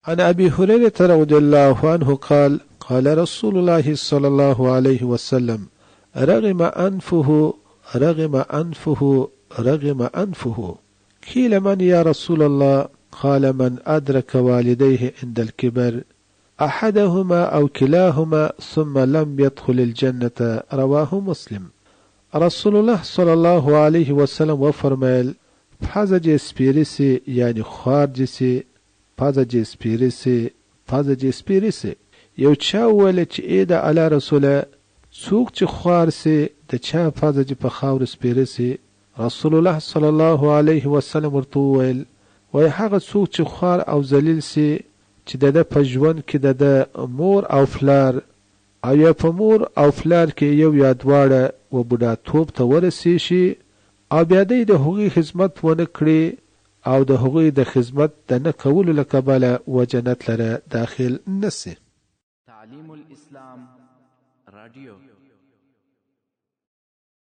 عن أبي هريرة رضي الله عنه قال قال رسول الله صلى الله عليه وسلم رغم أنفه رغم أنفه رغم أنفه قيل من يا رسول الله قال من أدرك والديه عند الكبر أحدهما أو كلاهما ثم لم يدخل الجنة رواه مسلم رسول الله صلی الله علیه وسلم وفرمایل پزه جې سپیره سي یعنی خوار جې سي پزه جې سپیره سي پزه جې سپیره سي یو چا وویل چې ای د الله رسوله څوک چې خوار سي د چا پزه جې په خاورو سپیره سي رسول الله صلی الله علیه وسلم ورته وویل وایي هغه څوک چې خوار او ذلیل سي چې دده په ژوند کې دده مور او پلار او یا په مور او پلار کې یو یا دواړه و بوډاتوب ته ورسیږي او بیا دی د هغوی خدمت ونه کړي او د هغوی د خدمت د نه کولو له کبله و جنت لره داخل نه شي. تعلیم الاسلام راډیو.